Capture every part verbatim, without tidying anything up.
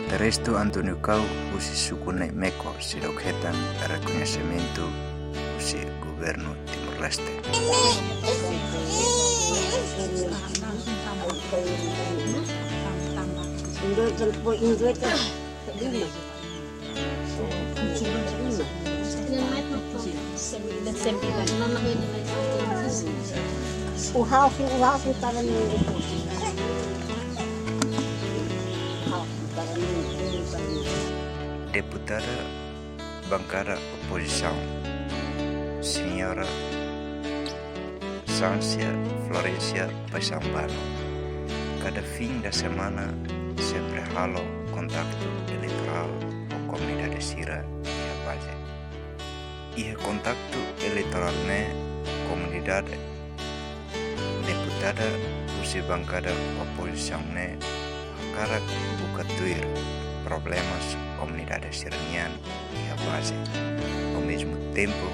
Terrestu António Kau husi suku Naimeko seidauk hetan rekoñesimentu husi governu Timor-Leste. Deputada bankada opozisaun, Señora Sancia Florencia Paixão Bano, kada fim da semana sempre halo kontaktu eleitorál ho komunidade sira iha baze. Iha kontaktu eleitorál ne'e, komunidade, deputada husi bankada opozisaun ne'e hakarak buka tuir problemas komunidade sira-nian iha baze, ao mesmo tempo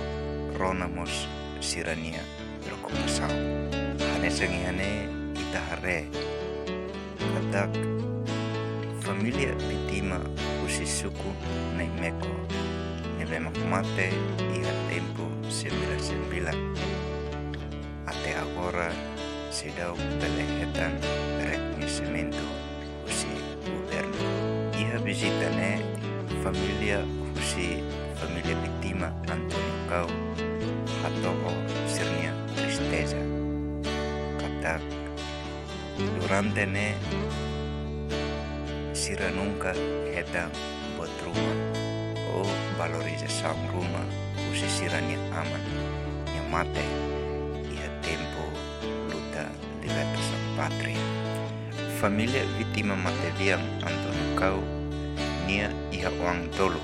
rona mós sira-nia preokupasaun. Hanesan iha ne'e ita haree katak família vítima husi suku Naimeko ne'ebé mak mate iha tempu sembilan sembilan, até agora seidauk bele hetan rekoñesimentu husi governu. Iha vizita ne'e, família husi família vítima António Kau hato'o sira-nia tristeza katak durante ne'e sira nunka hetan buat ruma ou valorizasaun ruma husi sira-nia aman nia mate iha tempu luta libertasaun pátria. Família vítima matebian António Kau nia iha oan tolu.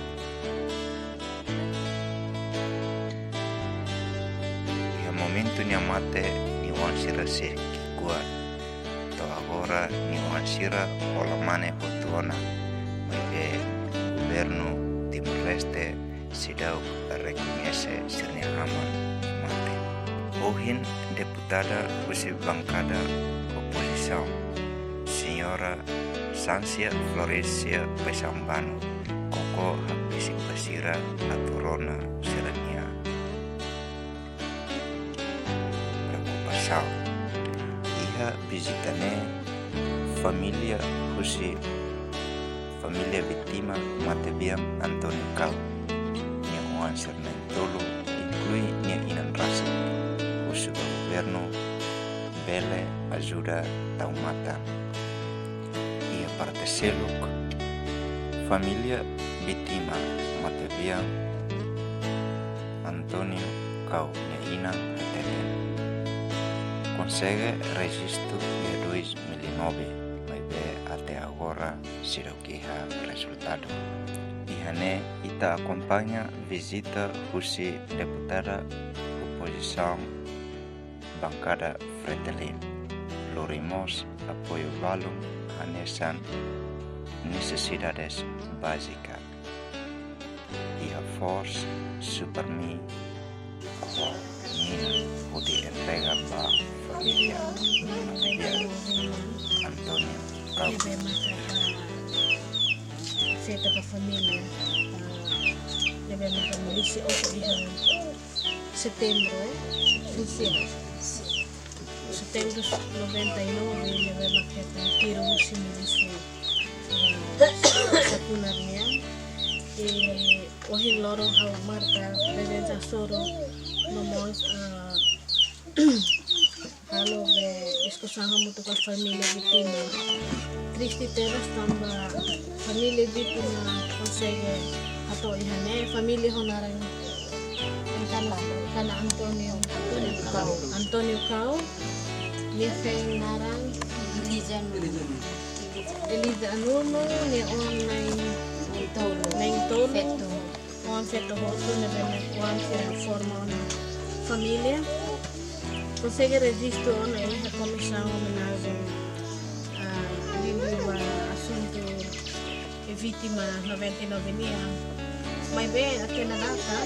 Iha momentu nia mate, nia oan sira sei ki'ikoan. To'o agora nia oan sira hola mane hotu ona, maibé governu Timor-Leste seidauk rekoñese sira-nia aman nia mate. Ohin deputada husi bankada opozisaun, Señora Sancia Florencia Paixão Bano, koko hakbesik ba sira atu rona sira-nia preokupasaun. Iha vizita ne'e, família husi família vítima matebian António Kau nia oan sira na'in-tolu, inklui nia inan rasik, husu ba governu bele ajuda tau matan. Iha parte seluk, família vítima matebian António Kau nia inan hateten konsege rejistu iha dois mil e nove, maibé até agora seidauk iha rezultadu. Iha ne'e ita akompaña vizita husi deputada opozisaun bankada Fretilin. Lori mós apoiu balun hanesan nesesidades bázika iha foos, Supermi, mina hodi entrega ba família António Kau. Afeta ba família, ah, ne'ebé maka milísia oho iha setembru, eh? Setembru noventa e nove, ne'ebé maka hetan tiru husi milísia, ah, Sakunar nian. I ohin loron ha'u marka prezensa hasoru no mós, ah, halo be diskusaun hamutuk ho família vítima. Triste tebes tanba família vítima konsege hato'o iha ne'e, família ho naran Antana, Antana António Kau. António Kau, nia feen naran Eliza Nuno, nia oan na'in-tolu. Na'in-tolu. Feto. Oan feto hotu ne'ebé mak oan sira forma ona família. Konsege rejistu ona iha Komisaun Omenajen, ah, liuliu ba asuntu vítima noventa e nove nian. Maibé até agora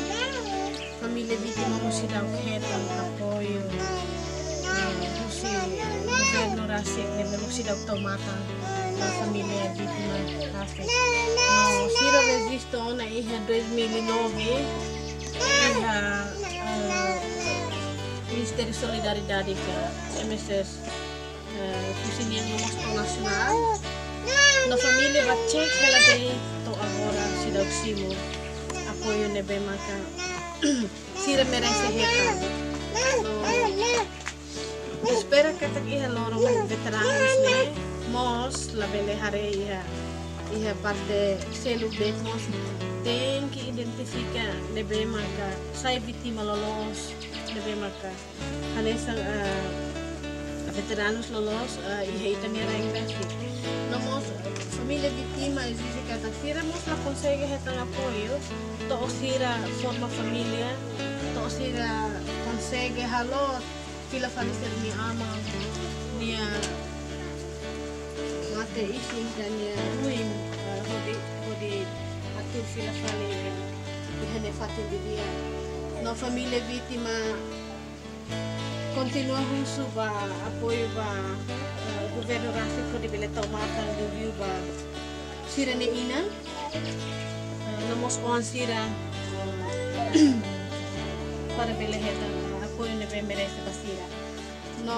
família vítima mós seidauk hetan apoiu, eh, husi governu rasik ne'ebé mós seidauk tau matan ba família vítima rasik. Estou na iha dois mil e nove, iha, eh, Ministériu Solidariedade ka M S S, eh, husi nian no mós to'o nasionál. No família bá cek hela de'it to'o agora seidauk simu apoiu ne'ebé maka sira merese hetan. No espera katak iha loron veteranus ne'e mós labele haree iha, iha parte seluk de'it mós tenke identifika ne'ebé maka sai vítima loloos, ne'ebé maka hanesan, eh, veteranus loloos, eh, iha ita-nia rain-basik. No mós, eh, família vítima ezije katak sira mós la konsege hetan apoiu, to'o sira forma família, to'o sira konsege halo fila fali sira-nia aman nia mate isin ka nia ruin, eh, hodi, hodi atu fila fali iha nia fatin didi'ak. No família vítima kontinua husu ba apoiu ba, eh, governu rasik hodi bele tau matan liuliu ba sira-nia inan, eh, no mós oan sira, eh, para bele hetan, eh, apoiu ne'ebé merese ba sira. No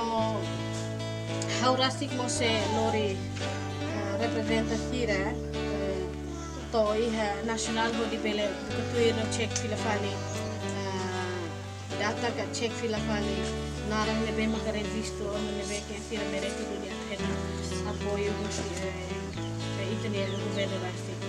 ha'u rasik mós sei lori, eh, reprezenta sira, eh, to'o iha nasionál hodi bele buka tuir no cek fila fali, eh, data ka cek fila fali naran ne'ebé maka rejistu, no ne'ebé ke sira merese duni atu hetan apoiu husi, eh, ita-nia governu rasik.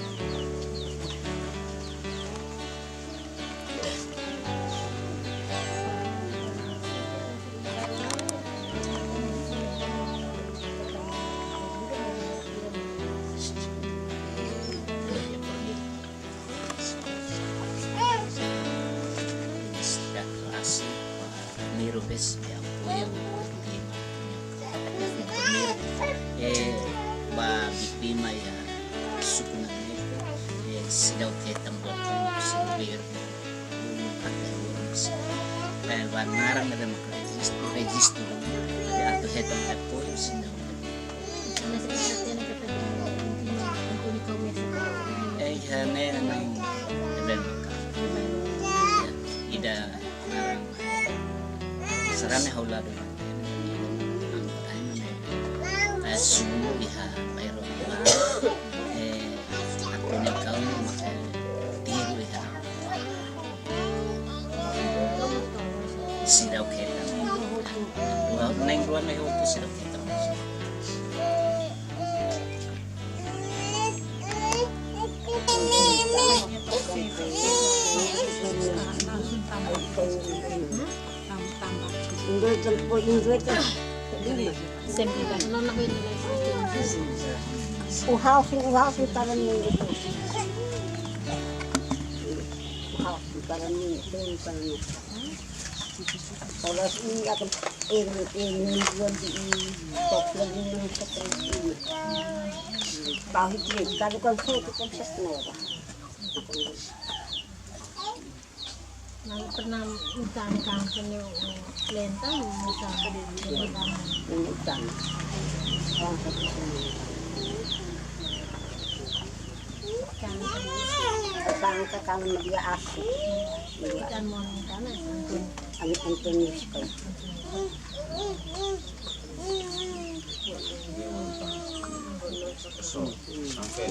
Sira klase, primeiru vez ke apoiu vítima. Primeiru, eh, ba vítima iha suku Nameka, eh, seidauk hetan buat hotu, sira bele, eh, ba naran ne'ebé maka rejistu, rejistu, eh, atu hetan apoiu seidauk. Eh, iha ne'e na'in ne'ebé maka ida naran sarani ha'u la doma. Eh, sumu iha bairro ba, eh, aku ne kau maka tiru iha. Seidauk hetan. Dua, na'in rua na'in hotu seidauk hetan. O house, o house para mim. O house para mim, para mim. Kalau ini akan ini, ini, ini, ini, ini, ini. Tahu itu, kalau kan saya itu kan saya kenapa? Lalu pernah utang kan kena lentang, utang. Ini utang. Utang. Utang ke kalau dia asik. Ikan mau tanah, Anton. Anton, Anton. Sampai.